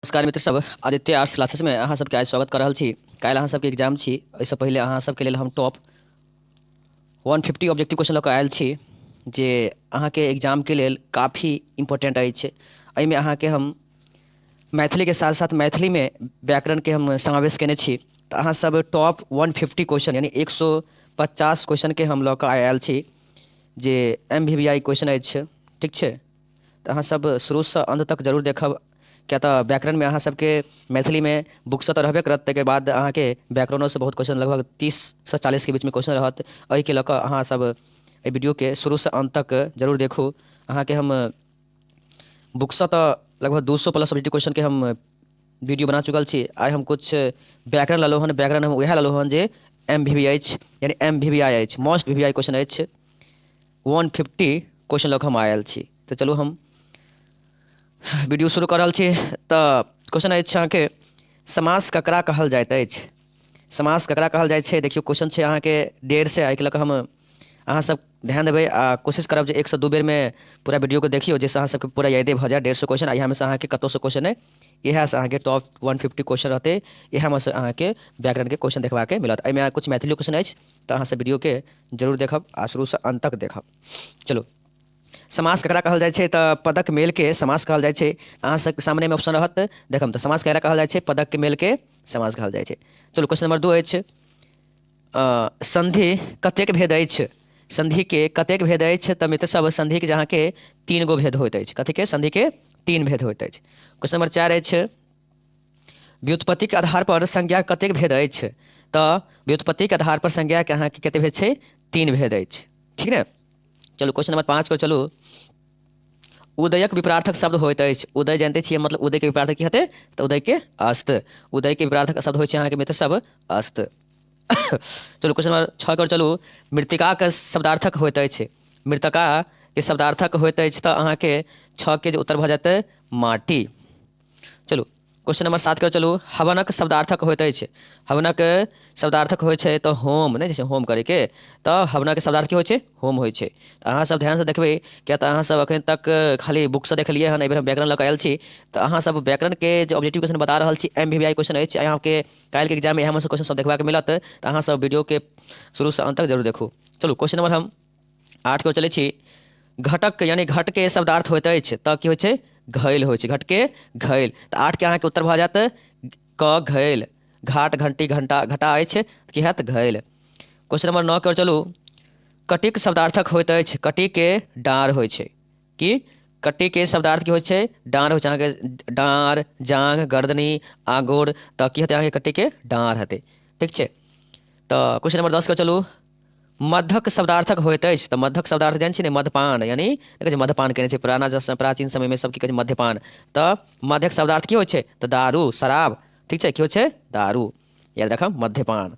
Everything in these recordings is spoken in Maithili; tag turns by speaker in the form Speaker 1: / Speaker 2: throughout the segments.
Speaker 1: नमस्कार मित्र सब, आदित्य आर्ट्स क्लासेस में अहाँ सबके आइ स्वागत कर रहल छी। काल्हि अहाँ सबके एग्जाम छी, एहिसँ पहिले अहाँ सबके लेल हम टॉप 150 ऑब्जेक्टिव क्वेश्चन लऽ कऽ आयल छी जे अहाँके एग्जामके लेल काफी इम्पोर्टेंट अछि। एहिमे अहाँके हम मैथिलीके साथ साथ मैथिलीमे व्याकरणके हम समावेश कयने छी। तऽ अहाँ सब टॉप 150 क्वेश्चन यानी 150 क्वेश्चनके हम लऽ कऽ आइ आयल छी जे M V V I question अछि। ठीक छै, तऽ अहाँ सब शुरूसँ अन्त तक जरूर देखब, किया तऽ व्याकरणमे अहाँ सबके मैथिलीमे बुकसँ तऽ रहबे करत, ताहिके बाद अहाँके व्याकरणोसँ बहुत क्वेश्चन लगभग 30सँ 40के बीचमे क्वेश्चन रहत। एहिके लऽ कऽ अहाँ सब एहि वीडियोके शुरूसँ अन्त तक जरूर देखू। अहाँके हम बुकसँ तऽ लगभग 200 प्लस ऑब्जेक्टिव क्वेश्चनके हम वीडियो बना चुकल छी। आइ हम किछु व्याकरण लेलहुँ हन। व्याकरण हम उएह लेलहुँ हन जे एम वी वी अछि, यानी एम वी वी आई अछि, मोस्ट वी वी आई क्वेश्चन अछि। 150 क्वेश्चन लऽ कऽ हम आयल छी। तऽ चलू हम वीडियो शुरू कऽ रहल छी। तऽ क्वेश्चन अछि अहाँके, समास ककरा कहल जाइत अछि? समास ककरा कहल जाइ छै? देखियौ, क्वेश्चन छै अहाँके 150, एहिके लऽ कऽ हम अहाँ सब ध्यान देबै आ कोशिश करब जे 1सँ 2 बेरमे पूरा वीडियोके देखियौ, जाहिसँ अहाँ सबके पूरा यादे भऽ जाय। 150 क्वेश्चन आ इएहमे सँ अहाँके कतहुसँ क्वेश्चन नहि, इएहसँ अहाँके टॉप 150 क्वेश्चन रहतै। इएहमे सँ अहाँके व्याकरणके क्वेश्चन देखबाके मिलत। एहिमे किछु मैथिली क्वेश्चन अछि, तऽ अहाँ सब वीडियोके जरूर देखब आ शुरूसँ अन्त तक देखब। चलू, समास ककरा कहल जाइ छै? तऽ पदक मेलके समास कहल जाइ छै। अहाँ सबके सामनेमे ऑप्शन रहत, देखब तऽ समास ककरा कहल जाइ छै? पदक मेलके समास कहल जाइ छै। चलू, क्वेश्चन नंबर 2 अछि, संधि कतेक भेद अछि? संधिके कतेक भेद अछि? तऽ मित्र सब, संधिके अहाँके 3 गो भेद होइत अछि। कथीके? संधिके 3 भेद होइत अछि। क्वेश्चन नंबर 4 अछि, व्युत्पत्तिके आधार पर संज्ञा कतेक भेद अछि? तऽ व्युत्पत्तिके आधार पर संज्ञाके अहाँके कतेक भेद छै? 3 भेद अछि। ठीक ने? चलू क्वेश्चन नंबर 5 पर चलू। उदयक विपरार्थक शब्द होइत अछि। उदय जानते छियै, मतलब उदयके विपरार्थक की हेतै? तऽ उदयके अस्त। उदयके विपरार्थक शब्द होइ छै अहाँके मित्र सब अस्त। चलू क्वेश्चन नंबर 6 पर चलू। मृतिकाके शब्दार्थक होइत अछि। मृतकाके शब्दार्थक होइत अछि, तऽ अहाँके 6 के जे उत्तर भऽ जेतै माटि। चलू क्वेश्चन नंबर 7 के चलू। हवनक शब्दार्थक होइत अछि। हवनक शब्दार्थक होइ छै तऽ होम, नहि छै होम करैके, तऽ हवनक शब्दार्थ की होइ छै? होम होइ छै। तऽ अहाँ सब ध्यानसँ देखबै, किया तऽ अहाँ सब एखन तक खाली बुकसँ देखलियै हन, एहिबेर हम व्याकरण लऽ कऽ आयल छी। तऽ अहाँ सब व्याकरणके जे ऑब्जेक्टिव क्वेश्चन बता रहल छी, एम वी वी आई क्वेश्चन अछि, अहाँके काल्हिके एग्जाममे इएहमे सँ क्वेश्चन सब देखबाके मिलत। तऽ अहाँ सब वीडियोके शुरूसँ अन्त तक जरूर देखू। चलू क्वेश्चन नंबर हम 8 के चलै छी। घटक यानी घटके शब्दार्थ होइत अछि, तऽ की होइ छै? घैल होइ छै। घटके घैल। तऽ 8 के अहाँके उत्तर भऽ जायत क घैल। घाट घंटी घंटा घटा अछि, की हैत? घैल। क्वेश्चन नंबर 9 के चलू। कटिक शब्दार्थक होइत अछि। कटिके डाँड़ होइ छै। की कटिके शब्दार्थ की होइ छै? डाँड़ होइ छै। अहाँके डाँड़, जाँघ, गर्दनी, आँगुर, तऽ की हेतै अहाँके? कटिके डाँड़ हेतै। ठीक छै, तऽ क्वेश्चन नंबर 10 के चलू। मधक शब्दार्थक होइत अछि, तऽ मधक शब्दार्थ जानै छी ने? मधपान, यानी देखै छै मधपान केने छै पुराना प्राचीन समयमे सब की कहै छै? मद्यपान। तऽ मधक शब्दार्थ की होइ छै? तऽ दारू, शराब। ठीक छै, की होइ छै? दारू। याद राखब, मद्यपान।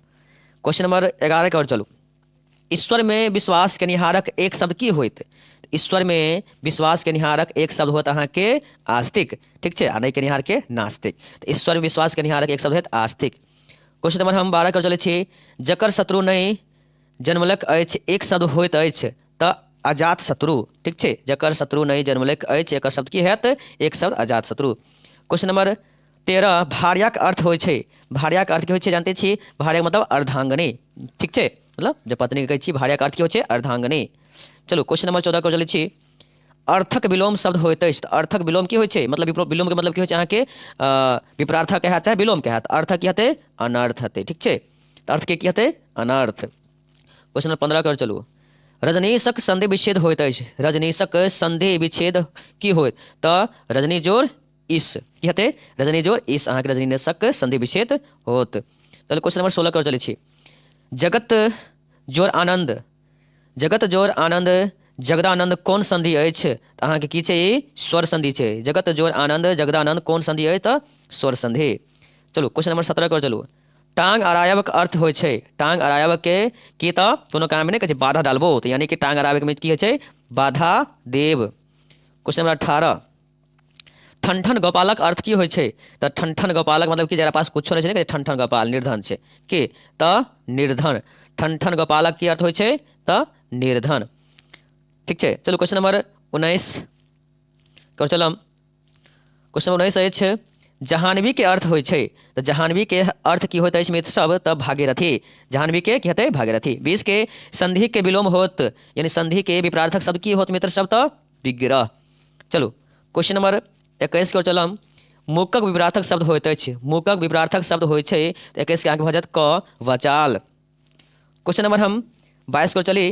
Speaker 1: क्वेश्चन नंबर 11 के और चलू। ईश्वरमे विश्वास केनिहारक एक शब्द की होइत? ईश्वरमे विश्वास केनिहारक एक शब्द होत अहाँके आस्तिक। ठीक छै, आ नहि केनिहारके नास्तिक। तऽ ईश्वरमे विश्वास केनिहारक एक शब्द होत आस्तिक। क्वेश्चन नंबर हम 12 के चलै छी। जकर शत्रु नहि जन्मलक अछि एक शब्द होइत अछि, तऽ अजात शत्रु। ठीक छै, जकर शत्रु नहि जन्मलक अछि एकर शब्द की हैत? एक शब्द अजात शत्रु। क्वेश्चन नंबर 13, भार्याक अर्थ होइ छै। भार्याक अर्थ की होइ छै? जानते छी, भार्याक मतलब अर्धांगिनी। ठीक छै, मतलब जे पत्नी के कहै छी, भार्याक अर्थ की होइ छै? अर्धांगिनी। चलू क्वेश्चन नंबर 14 के चलै छी। अर्थक विलोम शब्द होइत अछि, तऽ अर्थक विलोम की होइ छै? मतलब विलोम के मतलब की होइ छै अहाँके? विपरार्थक हैत चाहे विलोम के हैत। अर्थक की हेतै? अनर्थ हेतै। ठीक छै, तऽ अर्थ के की हेतै? अनर्थ। क्वेश्चन नंबर 15 के चलू। रजनीशक संधि विच्छेद होइत अछि। रजनीशक संधि विच्छेद की होइत? तऽ रजनी जोड़ इस, की हेतै? रजनी जोड़ इस, अहाँके रजनीशक संधि विच्छेद होत। चलू क्वेश्चन नंबर 16 के चलै छी। जगत जोड़ आनंद, जगत जोड़ आनंद, जगदानंद कोन संधि अछि? तऽ अहाँके की छै? ई स्वर संधि छै। जगत जोड़ आनंद, जगदानंद कोन संधि अछि? तऽ स्वर संधि। चलू क्वेश्चन नंबर 17 के चलू। टांग अड़ायबक अर्थ होइ छै। टांग अड़ायबके की तऽ कोनो काम नहि कहै छै, बाधा डालबो, तऽ यानी कि टांग अड़ाबैके की होइ छै? बाधा देब। क्वेश्चन नंबर 18, ठन ठन गोपालक अर्थ की होइ छै? तऽ ठन ठन गोपालक मतलब कि जकरा पास कुछो नहि छै ने, ठन ठन गोपाल निर्धन छै की, तऽ निर्धन। ठन ठन गोपालक की अर्थ होइ छै? तऽ निर्धन। ठीक छै, चलू क्वेश्चन नंबर 19 कर चलम। क्वेश्चन नंबर 19 अछि, जहानवीके अर्थ होइ छै, तऽ जहानवीके अर्थ की होइत अछि मित्र सब? तऽ भागीरथी। जहानवीके की हेतै? भागीरथी। 20 के संधिके विलोम होत, यानी संधिके विपरार्थक शब्द की होत मित्र सब? तऽ विग्रह। चलू क्वेश्चन नंबर 21 के चलम। मूकक विपरार्थक शब्द होइत अछि, मूकक विपरार्थक शब्द होइ छै, तऽ 21 के अहाँके भऽ जायत क वचाल। क्वेश्चन नंबर हम 22 को चली।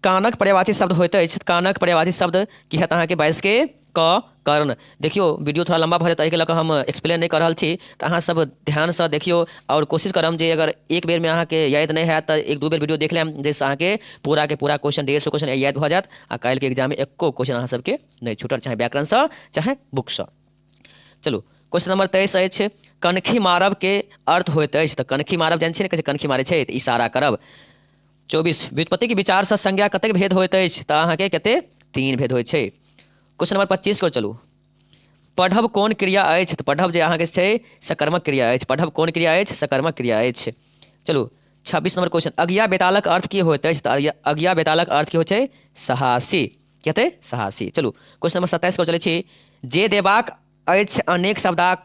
Speaker 1: कानक पर्यायवाची शब्द होइत अछि, कानक पर्यायवाची शब्द की हैत अहाँके 22 के क कर्ण। देखियौ वीडियो थोड़ा लम्बा भऽ जायत, एहिके लऽ कऽ हम एक्सप्लेन नहि कऽ रहल छी, तऽ अहाँ सब ध्यानसँ देखियौ आओर कोशिश करब जे अगर एक बेरमे अहाँके याद नहि हैत तऽ एक दू बेर वीडियो देख लेब, जाहिसँ अहाँके पूराके पूरा क्वेश्चन 150 क्वेश्चन याद भऽ जायत आ काल्हिके एग्जाममे एको क्वेश्चन अहाँ सबके नहि छूटल, चाहे व्याकरणसँ चाहे बुकसँ। चलू क्वेश्चन नंबर 23 अछि, कनखी मारब के अर्थ होइत अछि, तऽ कनखी मारब जानै छियै ने, कहै छै कनखी मारै छै तऽ इशारा करब। 24 व्युत्पत्तिके विचारसँ संज्ञा कतेक भेद होइत अछि, तऽ अहाँके कते 3 भेद होइ छै। क्वेश्चन नंबर 25 को चलू। पढ़ब कोन क्रिया अछि, तऽ पढ़ब जे अहाँके छै सकर्मक क्रिया अछि, पढ़ब कोन क्रिया अछि? सकर्मक क्रिया अछि। चलू 26 नंबर क्वेश्चन, अगिया बेतालक अर्थ की होइत अछि, तऽ अगिया बेतालक अर्थ की होइ छै? साहसी। की हेतै? साहसी। चलू क्वेश्चन नंबर 27 को चलै छी। जे देबाक अछि अनेक शब्दक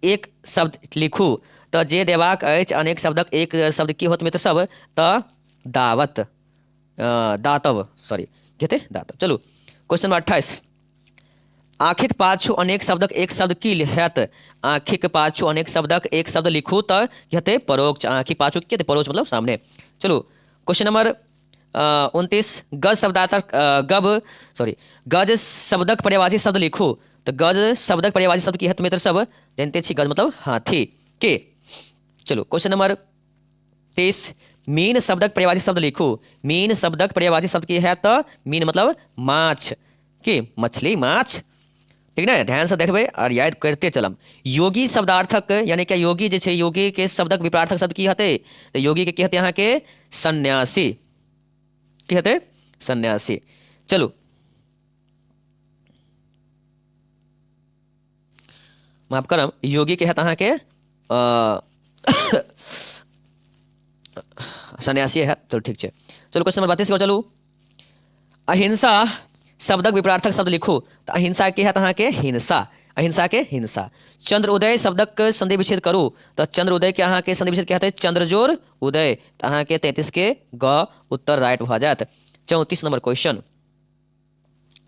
Speaker 1: एक शब्द लिखू, तऽ जे देबाक अछि अनेक शब्दक एक शब्द की होत मित्र सब? तऽ दावत, दातव, सॉरी की हेतै? दातव। चलू क्वेश्चन नंबर 28, आँखिक पाछू अनेक शब्दक एक शब्द की हैत? आँखिक पाछू अनेक शब्दक एक शब्द लिखू तऽ की हेतै? परोक्ष। आँखिक पाछू की हेतै? परोक्ष मतलब सामने। चलू क्वेश्चन नंबर 29, गज शब्दार्थक गब सॉरी गज शब्दक पर्यायवाची शब्द लिखू, तऽ गज शब्दक पर्यायवाची शब्द की हैत मित्र सब? जानते छी गज मतलब हाथी के। चलू क्वेश्चन नंबर 30, मीन शब्दक पर्यायवाची शब्द लिखू, मीन शब्दक पर्यायवाची शब्द की हैत? तऽ मीन मतलब माछ, की मछली, माछ, ठीक ने। ध्यान से देखबै और याद करते चलम। योगी शब्दार्थक यानी कि योगी जे छै, योगी के शब्दक विपरार्थक शब्द की हेतै? तऽ योगी के की हेतै अहाँके? सन्यासी। की हेतै? सन्यासी। चलू माफ करब, योगी के हेत अहाँके सन्यासी हैत। चलू ठीक छै। चलू क्वेश्चन नंबर 32 को चलू। अहिंसा शब्दक विपरार्थक शब्द लिखू, तऽ अहिंसा के हैत अहाँके? हिंसा। अहिंसा के हिंसा। चंद्र उदय शब्दक संधि विच्छेद करू, तऽ चंद्र उदय के अहाँके संधि विच्छेद के हेतै? चंद्रजोर उदय, तऽ अहाँके 33 के ग उत्तर राइट भऽ जायत। 34 नंबर क्वेश्चन,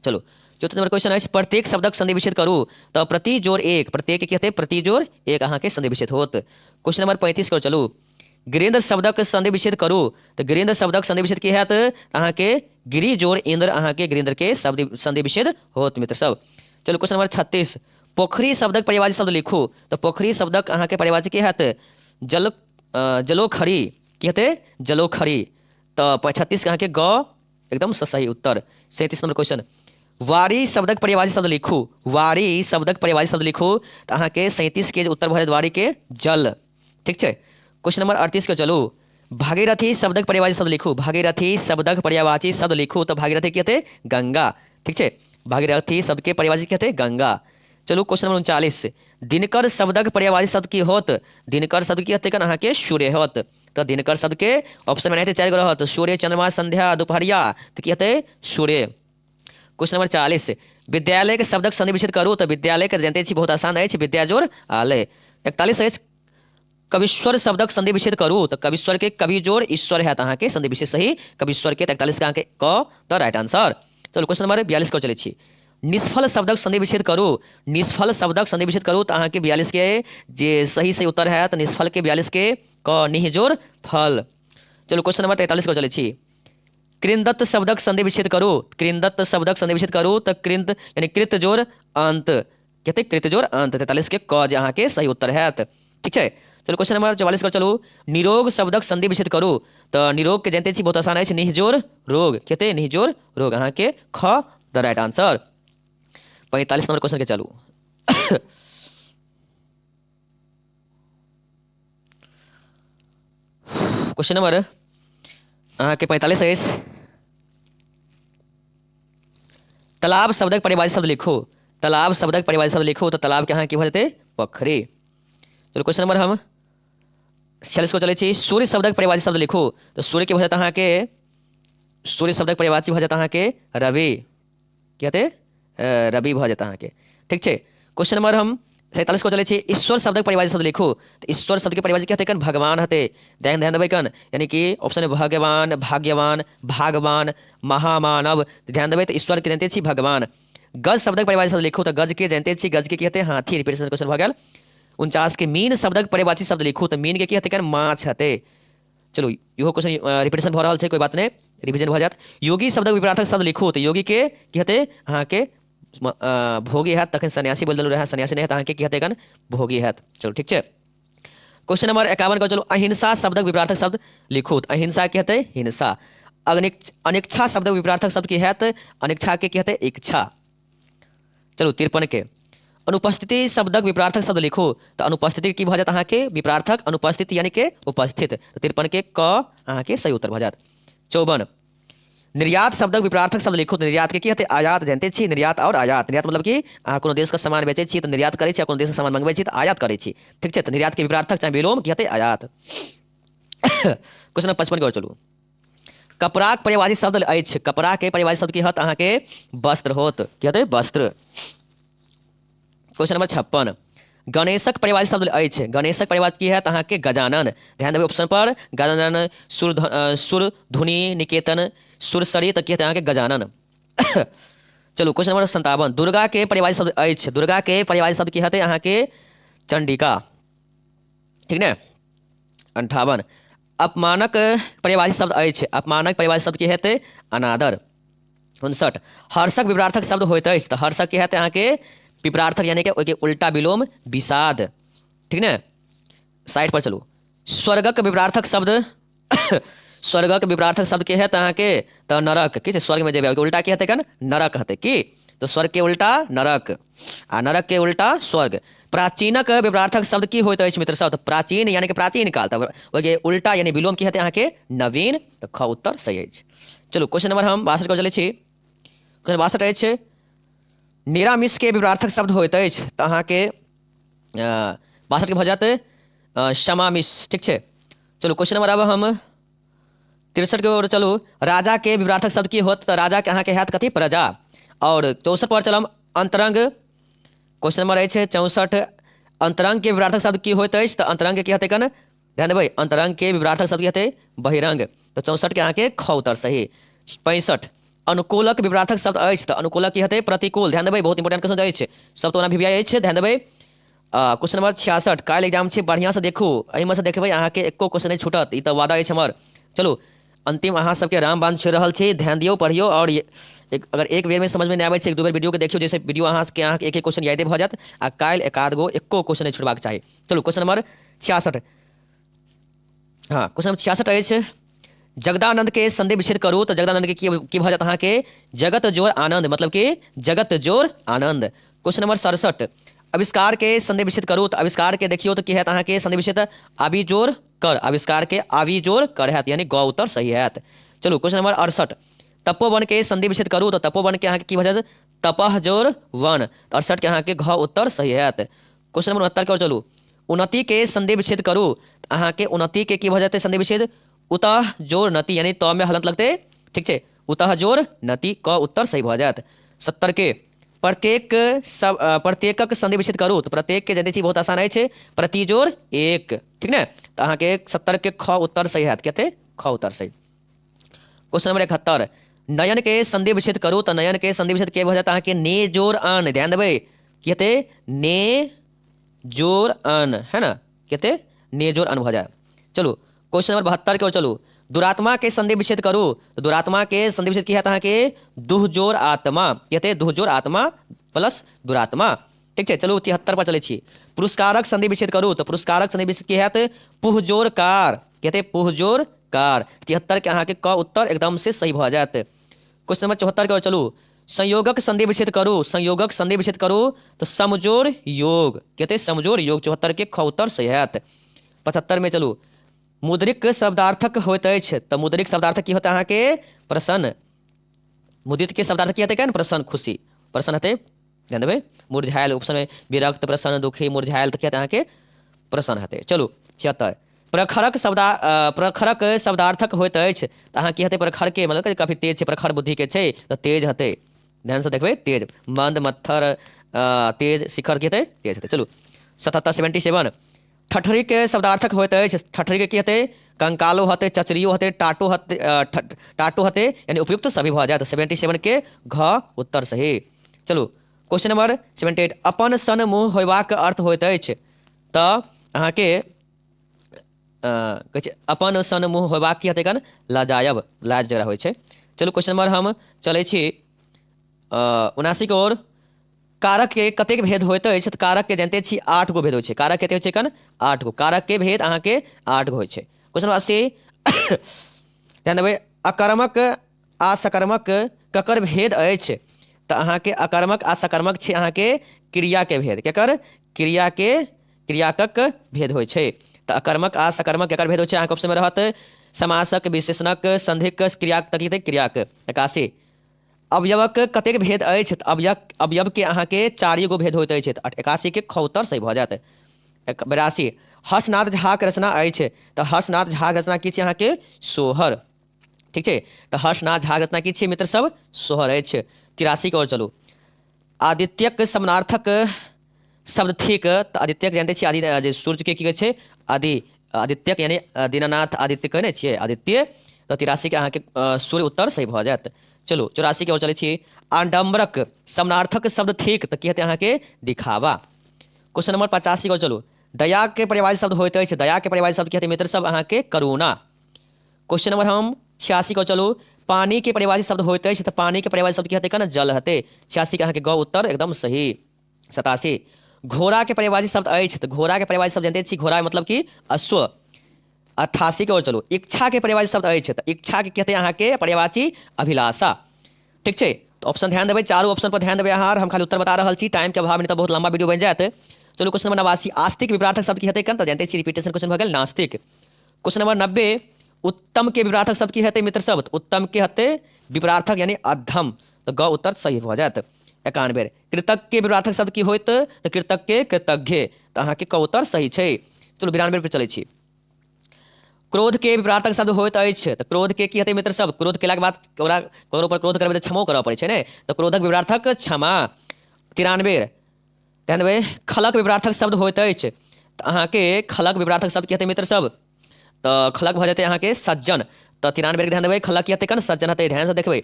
Speaker 1: चलू 34 नंबर क्वेश्चन अछि, प्रत्येक शब्दक संधि विच्छेद करू, तऽ प्रति जोड़ एक, प्रत्येक की हेतै? प्रति जोड़ एक अहाँके संधि विच्छेद होत। क्वेश्चन नंबर 35 को चलू। गिरीन्द्र शब्दक संधि विच्छेद करू, तऽ गिरीन्द्र शब्दक संधि विच्छेद की हैत? अहाँके गिरी जोड़ इंद्र अहाँके गिरीन्द्र के शब्द संधि विच्छेद होत मित्र सब। चलू क्वेश्चन नंबर 36, पोखरी शब्दक पर्यायवाची शब्द लिखू, तऽ पोखरी शब्दक अहाँके पर्यायवाची की हैत? जल, जलोखरी। की हेतै? जलोखरी। तऽ 36 के अहाँके ग एकदम सही उत्तर। 37 नंबर क्वेश्चन, वारी शब्दक पर्यायवाची शब्द लिखू, वारी शब्दक पर्यायवाची शब्द लिखू, तऽ अहाँके 37 के उत्तर भऽ जायत वारी के जल। ठीक छै। क्वेश्चन नंबर 38 के चलू। भागीरथी शब्दक पर्यायवाची शब्द लिखू, भागीरथी शब्दक पर्यायवाची शब्द लिखू, तऽ भागीरथी की हेतै? गंगा। ठीक छै, भागीरथी शब्द के पर्यायवाची की हेतै? गंगा। चलू क्वेश्चन नंबर 39, दिनकर शब्दक पर्यायवाची शब्द की होत? दिनकर शब्द की हेतै? अहाँके सूर्य होत। तऽ दिनकर शब्द के ऑप्शन में एनाहिते 4 गो रहत, सूर्य, चंद्रमा, संध्या, दुपहरिया, तऽ की हेतै? सूर्य। क्वेश्चन नंबर 40, विद्यालय के शब्दक संधि विच्छेद करू, तऽ विद्यालय के जानते छी बहुत आसान अछि, विद्या जोड़ आलय। 41 अछि, कविश्वर शब्दक संधि विच्छेद करू, तऽ कविश्वर के कवि जोड़ ईश्वर हैत अहाँके संधि विच्छेद सही, कविश्वर के। 41 के अहाँके क तऽ राइट आंसर। चलू क्वेश्चन नंबर 42 को चलै छी। निष्फल शब्दक संधि विच्छेद करू, निष्फल शब्दक संधि विच्छेद करू, तऽ अहाँके 42 के जे सही सही उत्तर हैत निष्फल के 42 के क निह जोड़ फल। चलू क्वेश्चन नंबर 43 को चलै छी। कृन्दत्त शब्दक संधि विच्छेद करू, कृन्दत्त शब्दक संधि विच्छेद करू, तऽ कृन्द यानी कृत जोड़ अंत, कते कृत जोड़ अंत, 43 के क जे अहाँके सही उत्तर हैत। ठीक छै। चलू क्वेश्चन नंबर 44 पर चलू। निरोग शब्दक संधि विच्छेद करू, तऽ निरोग के जानते छी बहुत आसान अछि, निहजोड़ रोग, कते निहजोड़ रोग अहाँके ख द राइट आंसर। 45 नंबर क्वेश्चन के चलू। क्वेश्चन नंबर अहाँके 45 अछि। तालाब शब्दक परिभाषित शब्द लिखू, तालाब शब्दक परिभाषित शब्द लिखू, तऽ तालाब के अहाँ की भऽ जेतै? पोखरि। चलू क्वेश्चन नंबर हम 46 को चलै छी। सूर्य शब्दक परिभाषित शब्द लिखू, तऽ सूर्य के भऽ जायत अहाँके, सूर्य शब्दक परिभाषित भऽ जायत अहाँके रवि, की हेतै? रवि भऽ जायत अहाँके। ठीक छै। क्वेश्चन नंबर हम 47 को चलै छी। ईश्वर शब्दक परिभाषा शब्द लिखू। तऽ ईश्वर शब्दके परिभाषा की हेतै कन? भगवान हेतै। ध्यान ध्यान देबै कन, यानी कि ऑप्शन भगवान, भाग्यवान, भागवान, महामानव। ध्यान देबै तऽ ईश्वरके जनिते छी भगवान। गज शब्दक परिभाषा शब्द लिखू। तऽ गजके जनिते छी, गजके की हेतै? हाथी। रिपीटेशन क्वेश्चन भऽ गेल। 49 के मीन शब्दक परिभाषी शब्द लिखू। तऽ मीनके की हेतै कन? माछ हेतै। चलू, इहो क्वेश्चन रिपीटेशन भऽ रहल छै, कोइ बात नहि, रिविजन भऽ जायत। योगी शब्दक विपरार्थक शब्द लिखू। तऽ योगीके की हेतै अहाँके? भोगी हैत। तखन सन्यासी बोलि देलहुँ रहए, सन्यासी नहि हैत, अहाँके की हेतै कन? भोगी हैत। चलू, ठीक छै। क्वेश्चन नंबर 51 के चलू। अहिंसा शब्दक विपरार्थक शब्द लिखू। तऽ अहिंसा की हेतै? हिंसा। अनिच्छा शब्दक विपरार्थक शब्द की हैत? अनिच्छा के की हेतै? इच्छा। चलू, 53 के अनुपस्थिति शब्दक विपरार्थक शब्द लिखू। तऽ अनुपस्थिति की भऽ जायत अहाँके विपरार्थक? अनुपस्थिति यानी के उपस्थित। तऽ 53 के क अहाँके सही उत्तर भऽ जायत। 54 निर्यात शब्दक विपरार्थक शब्द लिखू। तऽ निर्यात के की हेतै? आयात। जानते छी निर्यात और आयात। निर्यात मतलब कि अहाँ कोनो देशके सामान बेचै छी तऽ निर्यात करै छी, आ कोनो देशके सामान मंगबै छी तऽ आयात करै छी। ठीक छै? तऽ निर्यात के विपरार्थक चाहे विलोम की हेतै? आयात। क्वेश्चन नंबर 55 के ओर चलू। कपड़ाक पर्यायवाची शब्द अछि। कपड़ाके पर्यायवाची शब्द की होत अहाँके? वस्त्र होत। की हेतै? वस्त्र। क्वेश्चन नंबर 56 गणेशक पर्यायवाची शब्द अछि। गणेशक पर्यायवाची की हैत अहाँके? गजानन। ध्यान देबै ऑप्शन पर, गजानन, सुर, सुर धुनी निकेतन, सुरसरी। तऽ की हेतै अहाँके? गजानन। चलू, क्वेश्चन नंबर 57 दुर्गा के पर्यायवाची शब्द अछि। दुर्गा के पर्यायवाची शब्द की हेतै अहाँके? चंडिका। ठीक ने? 58 अपमानक पर्यायवाची शब्द अछि। अपमानक पर्यायवाची शब्द की हेतै? अनादर। 59 हर्षक विपरार्थक शब्द होइत अछि। तऽ हर्षक की हेतै अहाँके विपरार्थक, यानी कि ओहिके उल्टा विलोम विषाद। ठीक ने? 60 पर चलू। स्वर्गक विपरार्थक शब्द, स्वर्गक विपरार्थक शब्द के हेतै अहाँके? तऽ नरक। की छै? स्वर्गमे जेबै, ओहिके उल्टा की हेतै कन? नरक हेतै। की तऽ स्वर्ग के उल्टा नरक आ नरक के उल्टा स्वर्ग। प्राचीनक विपरार्थक शब्द की होइत अछि मित्र सब? तऽ प्राचीन यानी कि प्राचीन काल, तऽ ओहिके उल्टा यानी विलोम की हेतै अहाँके? नवीन। तऽ ख उत्तर सही अछि। चलू, क्वेश्चन नंबर हम 62 के चलै छी। क्वेश्चन 62 अछि, निरामिष के विपरार्थक शब्द होइत अछि। तऽ अहाँके 62 के भऽ जायत समामिष। ठीक छै? चलू, क्वेश्चन नंबर अब हम 63 के ओर चलू। राजा के विपरार्थक शब्द की होत? तऽ राजा के अहाँके हैत कथी? प्रजा। और 64 पर चलम। अंतरंग, क्वेश्चन नंबर अछि 64, अंतरंग के विपरार्थक शब्द की होइत अछि? तऽ अंतरंग के की हेतै कन? ध्यान देबै, अंतरंग के विपरार्थक शब्द की हेतै? बहिरंग। तऽ 64 के अहाँके ख उत्तर सही। 65 अनुकूलक विपरार्थक शब्द अछि। तऽ अनुकूलक की हेतै? प्रतिकूल। ध्यान देबै, बहुत इंपोर्टेंट क्वेश्चन अछि सब, तऽ ओना वीवीआई अछि। ध्यान देबै। क्वेश्चन नंबर 66, काल्हि एग्जाम छै, बढ़िआँसँ देखू। एहिमे से देखबै अहाँके एको क्वेश्चन नहि छूटत, ई तऽ वादा अछि हमर। चलू, अंतिम अहाँ सबके रामबाण छोड़ि रहल छी। ध्यान दियौ, पढ़ियौ आओर अगर एक बेरमे समझमे नहि आबै छै, एक दू बेर वीडियोके देखियौ, जाहिसँ वीडियो अहाँके अहाँके एक एक क्वेश्चन यादे भऽ जायत आ काल्हि एक आध गो एको क्वेश्चन नहि छुटबाक चाही। चलू, क्वेश्चन नंबर 66। हँ, क्वेश्चन नंबर 66 अछि, जगदानंद के संधि विच्छेद करू। तऽ जगदानंद के की की भऽ जायत अहाँके? जगत जोर आनंद, मतलब कि जगत जोर आनंद। क्वेश्चन नंबर 67 आविष्कार के संधि विच्छेद करू। तऽ आविष्कार के देखियौ तऽ की हैत अहाँके संधि विच्छेद? आबि जोर कर। आविष्कार के आबि जोर कर हैत, यानी ग उत्तर सही हैत। चलू, क्वेश्चन नंबर 68 तपोवन के संधि विच्छेद करू। तऽ तपोवन के अहाँके की भऽ जायत? तपह जोर वन। तऽ 68 के अहाँके घ उत्तर सही हैत। क्वेश्चन नंबर 69 के ओर चलू। उन्नति के संधि विच्छेद करू। तऽ अहाँके उन्नति के की भऽ जेतै संधि विच्छेद? उतः जोर नति, यानी त में हलंत लगतै। ठीक छै? उतः जोर नति, क उत्तर सही भऽ जायत। 70 के प्रत्येक सब प्रत्येकक संधि विच्छेद करू। तऽ प्रत्येक के जनै छी, बहुत आसान अछि, प्रति जोर एक। ठीक ने? तऽ अहाँके 70 के ख उत्तर सही हैत। कते? ख उत्तर सही। क्वेश्चन नंबर 71 नयन के संधि विच्छेद करू। तऽ नयन के संधि विच्छेद के भऽ जायत अहाँके? ने जोर अन। ध्यान देबै, की हेतै? ने जोर अन, है ना? कते? ने जोर अन भऽ जाय। चलू, क्वेश्चन नंबर 72 के ओर चलू। दुरात्मा के संधि विच्छेद करू। तऽ दुरात्मा के संधि विच्छेद की हैत अहाँके? दुह जोर आत्मा। की हेतै? दुह जोर आत्मा प्लस दुरात्मा। ठीक छै? चलू, 73 पर चलै छी। पुरस्कारक संधि विच्छेद करू। तऽ पुरस्कारक संधि विच्छेद की हैत? पुह जोर कार। की हेतै? पुह जोर कार। 73 के अहाँके क उत्तर एकदम से सही भऽ जायत। क्वेश्चन नंबर 74 के ओर चलू। संयोगक संधि विच्छेद करू। संयोगक संधि विच्छेद करू तऽ समजोर योग। की हेतै? समजोर योग। 74 के ख उत्तर सही हैत। 75 में चलू। मुद्रिक शब्दार्थक होइत अछि। तऽ मुद्रिक शब्दार्थक की होतै अहाँके? प्रसन्न। मुदित के शब्दार्थ की हेतै? केहन? प्रसन्न, खुशी, प्रसन्न हेतै। ध्यान देबै, मुरझायल ऑप्शन में विरक्त, प्रसन्न, दुखी, मुरझायल, तऽ की हेतै अहाँके? प्रसन्न हेतै। चलू, 76 प्रखरक शब्दार्थक होइत अछि। तऽ अहाँ की हेतै प्रखर के? मतलब काफी तेज छै, प्रखर बुद्धि के छै, तऽ तेज हेतै। ध्यानसँ देखबै, तेज, मंद, मत्थर, तेज शिखर की हेतै? तेज हेतै। चलू 77, 77। ठठरीके शब्दार्थक होइत अछि। ठठरीके की हेतै? कंकालो हेतै, चचरियो हेतै, टाटो हेतै, टाटो हेतै, यानी उपयुक्त सभी भऽ जायत। 77 के घ उत्तर सही। चलू क्वेश्चन नंबर 78। अपन सन मुँह होयबाक अर्थ होइत अछि। तऽ अहाँके कहै छै अपन सन मुँह होयबाक की हेतै? कन लजायब, लाज जकरा होइ छै। चलू क्वेश्चन नंबर हम चलै छी 79 के ओर। कारक के कतेक भेद होइत अछि? तऽ कारक के जानिते छी 8 गो भेद होइ छै। कारक कते होइ छै कन? 8 गो। कारक के भेद अहाँके 8 गो होइ छै। क्वेश्चन नंबर 80, ध्यान देबै, अकर्मक आ सकर्मक ककर भेद अछि? तऽ अहाँके अकर्मक आ सकर्मक छै अहाँके क्रिया के भेद। केकर? क्रिया के, क्रियाकक भेद होइ छै। तऽ अकर्मक आ सकर्मक केकर भेद होइ छै? अहाँके ऑप्शन में रहत समासक, विशेषणक, संधिक, क्रियाक, तऽ की हेतै? क्रियाक। 81, अवयवक कतेक भेद अछि? तऽ अवयवके अहाँके 4 गो भेद होइत अछि। तऽ 81 के ख उत्तर सही भऽ जायत। 82, हर्षनाथ झाक रचना अछि। तऽ हर्षनाथ झाक रचना की छै अहाँके? सोहर। ठीक छै, तऽ हर्षनाथ झाक रचना की छै मित्र सब? सोहर अछि। 83 के ओर चलू। आदित्यक समानार्थक शब्द थिक। तऽ आदित्यक जानते छियै, आदि जे सूर्य के की कहै छै? आदि, आदित्यक यानी दीनानाथ आदित्य कहने छियै आदित्य। तऽ 83 के अहाँके सूर्य उत्तर सही भऽ जायत। चलू 84 के ओर चलै छी। आडम्बरक समानार्थक शब्द थिक। तऽ की हेतै अहाँके? दिखावा। क्वेश्चन नंबर 85 के ओर चलू। दया के पर्यायवाची शब्द होइत अछि। दया के पर्यायवाची शब्द की हेतै मित्र सब? अहाँके करुणा। क्वेश्चन नंबर हम 86 के चलू। पानी के पर्यायवाची शब्द होइत अछि। तऽ पानी के पर्यायवाची शब्द की हेतै? कन जल हेतै। 86 के अहाँके ग उत्तर एकदम सही। 87, घोड़ा के पर्यायवाची शब्द अछि। तऽ घोड़ा के पर्यायवाची शब्द जानते छी, घोड़ा मतलब कि अश्व। 88 के ओर चलू। इच्छा के पर्यायवाची शब्द अछि। तऽ इच्छा के कहते अहाँके पर्यायवाची अभिलाषा। ठीक छै, तऽ ऑप्शन ध्यान देबै, चारू ऑप्शन पर ध्यान देबै अहाँ। हम खाली उत्तर बता रहल छी, टाइम के अभाव में तऽ बहुत लंबा वीडियो बनि जायत। चलू क्वेश्चन नंबर 89, आस्तिक विपरार्थक शब्द की हेतै? कन तऽ जानते छी, रिपीटेशन क्वेश्चन भऽ गेल, नास्तिक। क्वेश्चन नंबर 90, उत्तम के विपरार्थक शब्द की हेतै मित्र सब? उत्तम के हेतै विपरार्थक यानी अधम। तऽ ग उत्तर सही भऽ जायत। 91, कृतज्ञ के विपरार्थक शब्द की होइत? तऽ कृतज्ञ के कृतज्ञ। तऽ अहाँके क उत्तर सही छै। चलू 92 पर चलै छी। क्रोध के विपरार्थक शब्द होइत अछि। तऽ क्रोध के की हेतै मित्र सब? क्रोध केलाके बाद ओकरा ककरो पर क्रोध करबै तऽ क्षमो करऽ पड़ै छै ने, तऽ क्रोधक विपरार्थक क्षमा। 93, ध्यान देबै, खलक विपरार्थक शब्द होइत अछि। तऽ अहाँके खलक विपरार्थक शब्द की हेतै मित्र सब? तऽ खलक भऽ जेतै अहाँके सज्जन। तऽ 93 के ध्यान देबै, खलक की हेतै कन? सज्जन हेतै। ध्यानसँ देखबै।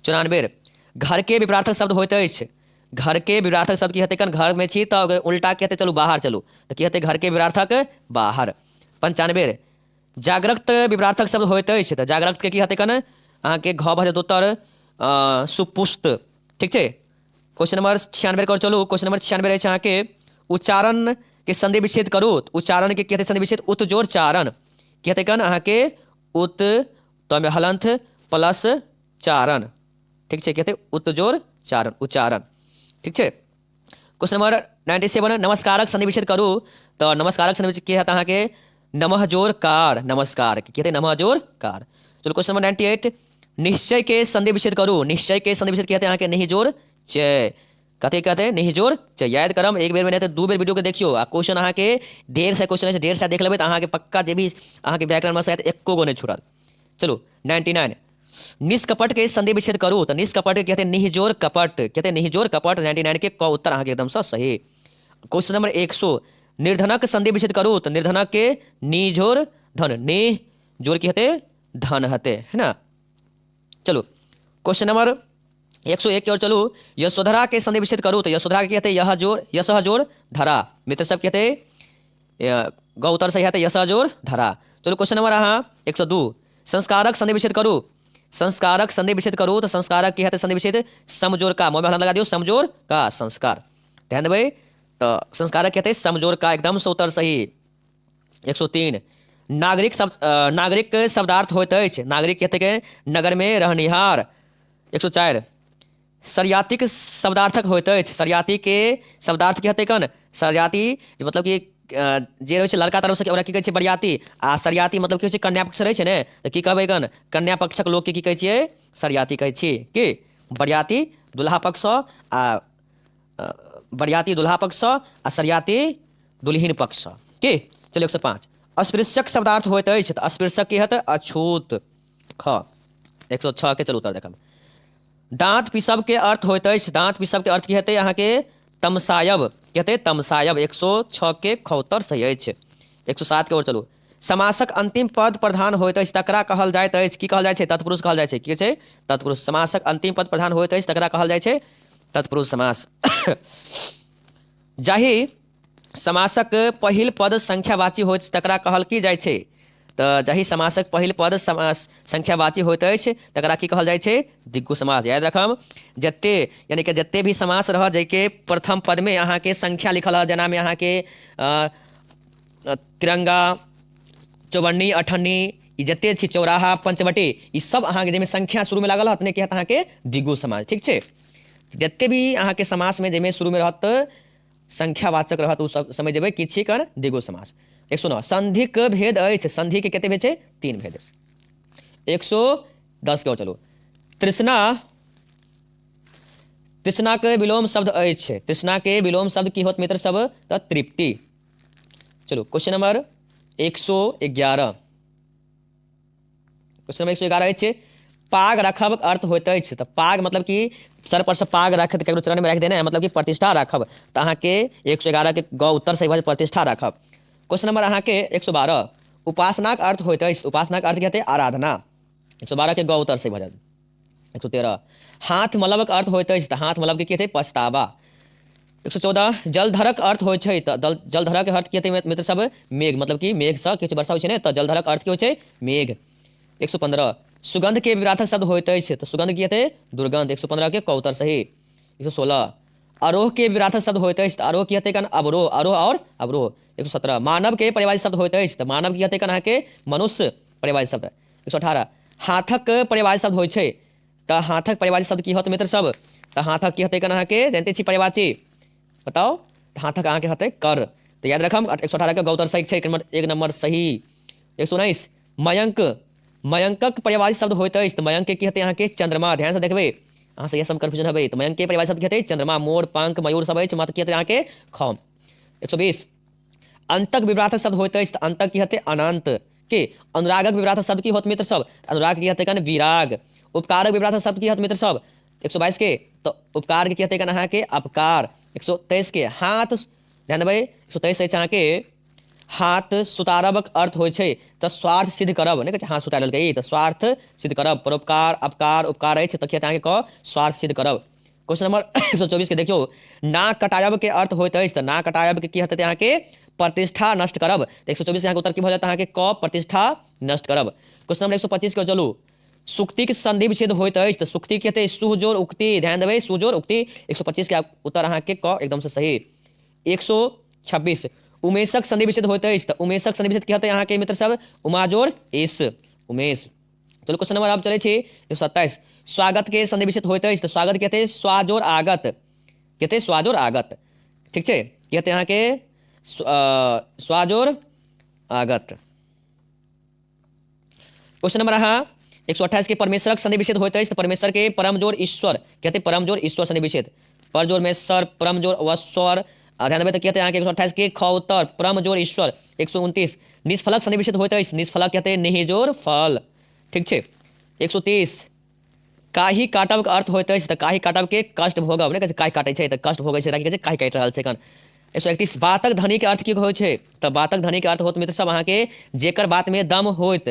Speaker 1: 94, घर के विपरार्थक शब्द होइत अछि। घर के विपरार्थक शब्द की हेतै कन? घर में छी तऽ उल्टा की हेतै? चलू बाहर चलू। तऽ की हेतै घर के विपरार्थक? बाहर। 95, जाग्रत विपरार्थक शब्द होइत अछि। तऽ जाग्रत के की हेतै कन? अहाँके घ भऽ जेतै उत्तर सुपुष्ट। ठीक छै, क्वेश्चन नंबर 96 कर चलू। क्वेश्चन नंबर 96 अछि अहाँके उच्चारण के संधि विच्छेद करू। उच्चारण के की हेतै संधि विच्छेद? उत जोड़ चारण। की हेतै कन? अहाँके उत तमे हलंथ प्लस चारण। ठीक छै, की हेतै? उत जोड़ चारण, उच्चारण। ठीक छै, क्वेश्चन नंबर 97, नमस्कारक संधि विच्छेद करू। तऽ नमस्कारक संधि विच्छेद की हेतै अहाँके? नमः जोड़ कार, नमस्कार की हेतै? नमः जोड़ कार। चलू क्वेश्चन नंबर 98, निश्चय के संधि विच्छेद करू। निश्चय के संधि विच्छेद की हेतै अहाँके? निह जोड़ चय। कथी कहते? निह जोड़ चय। याद करम, एक बेर में नहीं तऽ 2 बेर वीडियो के देखियौ। आ क्वेश्चन अहाँके 150 क्वेश्चन अछि, 150 देख लेबै तऽ अहाँके पक्का जे भी अहाँके व्याकरण में से आयत एको गो नहि छूटत। चलू 99, निष्कपट के संधि विच्छेद करू। तऽ निष्कपट के कहते निहजोर कपट, कहते निहजोर कपट। 99 के क उत्तर अहाँके एकदम से सही। क्वेश्चन नंबर 100, निर्धनक संधि विच्छेद करू। तऽ निर्धनक के निजोर धन, निह जोर की हेतै? धन हेतै, है ना। चलू क्वेश्चन नंबर 101 के ओर चलू। यशोधरा के संधि विच्छेद करू। तऽ यशोधरा के हेतै? यह जोर यशह जोर धरा। मित्र सब हेतै? ग उत्तर सही हेतै, यशह जोर धरा। चलू क्वेश्चन नंबर अहाँ 102, संस्कारक संधि विच्छेद करू। संस्कारक संधि विच्छेद करू। तऽ संस्कारक की हेतै संधि विच्छेद? समजोर का, मुँह में हलन लगा दियौ, समजोर का संस्कार। ध्यान देबै, तऽ संस्कारक हेतै समजोर का, एकदम से उत्तर सही। 103, नागरिक शब्द, नागरिक शब्दार्थ होइत अछि। नागरिक हेतै के नगर में रहनिहार। 104, सरियातिक शब्दार्थक होइत अछि। सरियाती के शब्दार्थ की हेतै कन? सरियाती मतलब कि जे रहै छै लड़का तरफ से ओकरा की कहै छै? बरियाती। आ सरियाती मतलब की होइ छै? कन्या पक्ष रहै छै ने, तऽ की कहबै कन? कन्या पक्षक लोकके की कहै छियै? सरियाती कहै छी। की बरियाती दुल्हा पक्षसँ आ बरियाती दुल्हा पक्षसँ आ सरियाती दुल्हिन पक्षसँ। की चलू 105, अस्पृश्यक शब्दार्थ होइत अछि। तऽ अस्पृश्यक की हेतै? अछूत। ख 106 के चलू उत्तर देखब। दाँत पीसब के अर्थ होइत अछि। दाँत पीसब के अर्थ की हेतै अहाँके? तमसायब। की हेतै? तमसायब। 106 के ख उत्तर सही अछि। 107 के ओर चलू। समासक अंतिम पद प्रधान होइत अछि तकरा कहल जाइत अछि। की कहल जाइ छै? तत्पुरुष कहल जाइ छै। की छै? तत्पुरुष। समासक अंतिम पद प्रधान होइत अछि तकरा कहल जाइ छै तत्पुरुष समास। जाहि समासक पहिल पद संख्यावाची होइत अछि तकरा कहल की जाइ छै? तऽ जाहि समासक पहिल पद संख्यावाची होइत अछि तकरा की कहल जाइ छै? द्विगु समास। याद रखब, जते यानी कि जते भी समास रहत जाहिके प्रथम पदमे अहाँके संख्या लिखल रहत, जेनामे अहाँके तिरंगा, चौवन्नी, अठन्नी, ई जते छै चौराहा, पंचवटी, ई सब अहाँके जाहिमे संख्या शुरूमे लागल रहत ने, की हैत अहाँके द्विगु समास। ठीक छै, जते भी अहाँके समासमे जाहिमे शुरूमे रहत संख्यावाचक रहत ओ सब समझि जेबै की छी कर द्विगु समास। 109 संधिक भेद अछि। संधिके कते भेद छै? 3 भेद। 110 के चलू। तृष्णा, तृष्णाके विलोम शब्द अछि। तृष्णाके विलोम शब्द की होत मित्र सब? तऽ तृप्ति। चलू क्वेश्चन नंबर 111। क्वेश्चन नंबर 111 अछि, पाग राखब अर्थ होइत अछि। तऽ पाग मतलब कि सर पर से पाग राखत ककरो चरण में राखि देना, मतलब कि प्रतिष्ठा राखब। तऽ अहाँके 111 के ग उत्तर सही भऽ जायत, प्रतिष्ठा राखब। क्वेश्चन नंबर अहाँके 112, उपासनाक अर्थ होइत अछि। उपासनाक अर्थ की हेतै? आराधना। 112 के ग उत्तर सही भऽ जायत। 113, हाथ मलबक अर्थ होइत अछि। तऽ हाथ मलब के की हेतै? पछतावा। 114, जलधरक अर्थ होइ छै। तऽ जलधरक अर्थ की हेतै मित्र सब? मेघ, मतलब कि मेघसँ किछु वर्षा होइ छै ने, तऽ जलधरक अर्थ की होइ छै? मेघ। 115, सुगंध के विरार्थक शब्द होइत अछि। तऽ सुगंध की हेतै? दुर्गंध। 115 के क उत्तर सही। 116, आरोह के विरार्थक शब्द होइत अछि। तऽ आरोह की हेतै कन? अवरोह, आरोह और अवरोह। 117, मानव के पर्यायवाची शब्द होइत अछि। तऽ मानव की हेतै कन अहाँके? मनुष्य पर्यायवाची शब्द। 118, हाथक पर्यायवाची शब्द होइ छै। तऽ हाथक पर्यायवाची शब्द की होत मित्र सब? तऽ हाथक की हेतै कन अहाँके? जानिते छी पर्यायवाची, बताउ। तऽ हाथक अहाँके हेतै कर। तऽ याद रखम 118 के गौतर सही छै, एक नंबर सही। 119, मयंक, मयंकक पर्यायवाची शब्द होइत अछि। तऽ मयंक के की हेतै अहाँके? चंद्रमा। ध्यान से देखबै अहाँ से इएह सब कन्फ्यूजन हेबै। तऽ मयंक के पर्यायवाची शब्द की हेतै? चंद्रमा। मोर, पंख, मयूर सब अछि, मात्र की हेतै अहाँके? ख। 120, अंतक विभ्रातक शब्द होइत अछि। तऽ अंतक की हेतै? अनंत। के अनुरागक विभ्रातक शब्द की होत मित्र सब? अनुराग की हेतै कन? विराग। उपकारक विभ्रातक शब्द की होत मित्र सब? 122 के तऽ उपकार के की हेतै कन अहाँके? अपकार। 123 के हाथ, ध्यान देबै, 123 अछि अहाँके हाथ सुतारबक अर्थ होइ छै। तऽ स्वार्थ सिद्ध करब, नहि कहै छै हाथ सुतार लेलकै ई, तऽ स्वार्थ सिद्ध करब। परोपकार, अपकार, उपकार अछि, तऽ की हेतै अहाँके? क स्वार्थ सिद्ध करब। क्वेश्चन नंबर 124 के देखियौ, नाक कटायब के अर्थ होइत अछि। तऽ नाक कटायब के की हेतै अहाँके? प्रतिष्ठा नष्ट करब। तऽ 124 अहाँके उत्तर की भऽ जायत अहाँके? क प्रतिष्ठा नष्ट करब। क्वेश्चन नंबर 125 के चलू, सुक्तिक संधि विच्छेद होइत अछि। तऽ सुक्ति की हेतै? सुजोर उक्ति। ध्यान देबै, सुजोर उक्ति। 125 के उत्तर अहाँके क एकदम से सही। 126, उमेशक संधि विच्छेद होइत अछि। तऽ उमेशक संधि विच्छेद की हेतै अहाँके मित्र सब? उमाजोर ईश, उमेश। चलू क्वेश्चन नंबर अब चलै छी 127, स्वागत के संधि विच्छेद होइत अछि। तऽ स्वागत की हेतै? स्वाजोर आगत। की हेतै? स्वाजोर आगत। ठीक छै, की हेतै अहाँके? स्वाजोर आगत। क्वेश्चन नंबर अहाँ 128 के परमेश्वरक संधि विच्छेद होइत अछि। तऽ परमेश्वर के परमजोर ईश्वर, की हेतै? परमजोर ईश्वर संधि विच्छेद। परजोर में सर, परमजोर वस्वर। ध्यान देबै तऽ की हेतै अहाँके? 128 के ख उत्तर परमजोर ईश्वर। 129, निष्फलक संधि विच्छेद होइत अछि। निष्फलक हेतै निहिजोर फल। ठीक छै। 130, काही काटब के अर्थ होइत अछि। तऽ काही काटब के कष्ट भोगब, नहि कहै छै काही काटै छै तऽ कष्ट भोगै छै, की कहै छै? काही काटि रहल छै एखन। 131, बातक धनी के अर्थ की होइ छै? तऽ बातक धनी के अर्थ होत मित्र सब अहाँके जेकर बात में दम होत,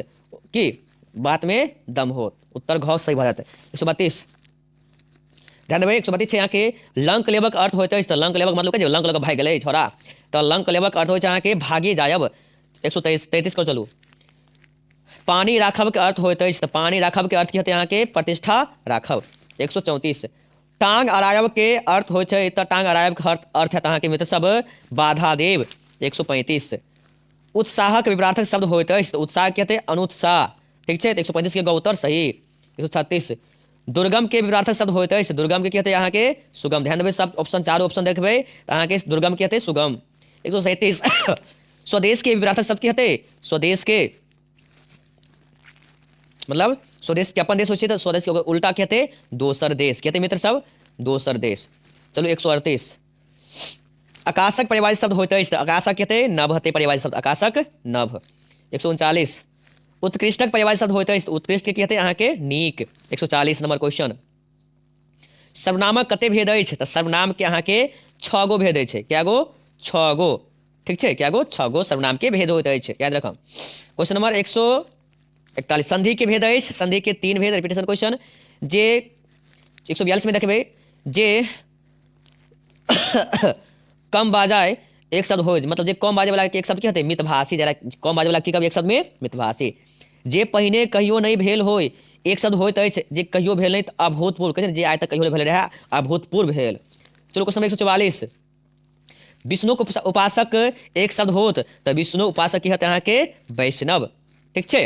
Speaker 1: की बात में दम होत। उत्तर घ सही भऽ जायत। 132, ध्यान देबै, 132 छै अहाँके लंक लेबक अर्थ होइत अछि। तऽ लंक लेबक मतलब कहै छै लंक लऽ कऽ भागि गेलै छोड़ा, तऽ लंक लेबक अर्थ होइ छै अहाँके भागि जायब। 133 के चलू, पानि राखब के अर्थ होइत अछि। तऽ पानि राखब के अर्थ की हेतै अहाँके? प्रतिष्ठा राखब। 134, टांग अड़ायब के अर्थ होइ छै। तऽ टांग अड़ायब के अर्थ हेतै अहाँके मित्र सब बाधा देब। 135, उत्साहक विपरार्थक शब्द होइत अछि। तऽ उत्साह की हेतै? अनुत्साह। ठीक छै, तऽ 135 के उत्तर सही। 136, दुर्गम के विपरार्थक शब्द होइत अछि। दुर्गम के की हेतै अहाँके? सुगम। ध्यान देबै, सब ऑप्शन चारू ऑप्शन देखबै तऽ अहाँके दुर्गम की हेतै? सुगम। 137, स्वदेश के विपरार्थक शब्द की हेतै? स्वदेश के मतलब स्वदेश के अपन देश होइ छै, तऽ स्वदेश के उल्टा की हेतै? दोसर देश। की हेतै मित्र सब? दोसर देश। चलू 138, आकाशक पर्यायवाची शब्द होइत अछि। तऽ आकाशक हेतै नभ, हेतै पर्यायवाची शब्द आकाशक नभ। 139, उत्कृष्टक पर्यायवाची शब्द होइत अछि। उत्कृष्ट के की हेतै अहाँके? नीक। 140 नंबर क्वेश्चन, सर्वनामक कते भेद अछि? तऽ सर्वनाम के अहाँके छओ गो भेद अछि। कए गो? छओ गो। ठीक छै, कए गो? छओ गो सर्वनामके भेद होइत अछि, याद रखब। क्वेश्चन नंबर 141, संधि के भेद अछि। संधि के 3 भेद, रिपीटेशन क्वेश्चन। जे 142 में देखबै जे कम बाजाय एक शब्द हो, मतलब जे कम बाजै वाला के एक शब्द की हेतै? मितभाषी। जरा कम बाजै वाला की कहबै एक शब्द में? मितभाषी। जे पहिने कहियो नहि भेल होय एक शब्द होइत अछि। जे कहियो भेल नहि तऽ अभूतपूर्व कहै छै, जे आइ तक कहियो नहि भेल रहै अभूतपूर्व भेल। चलू क्वेश्चन 144, विष्णु के उपासक एक शब्द होत, तऽ विष्णु उपासक की हेतै अहाँके? वैष्णव। ठीक छै।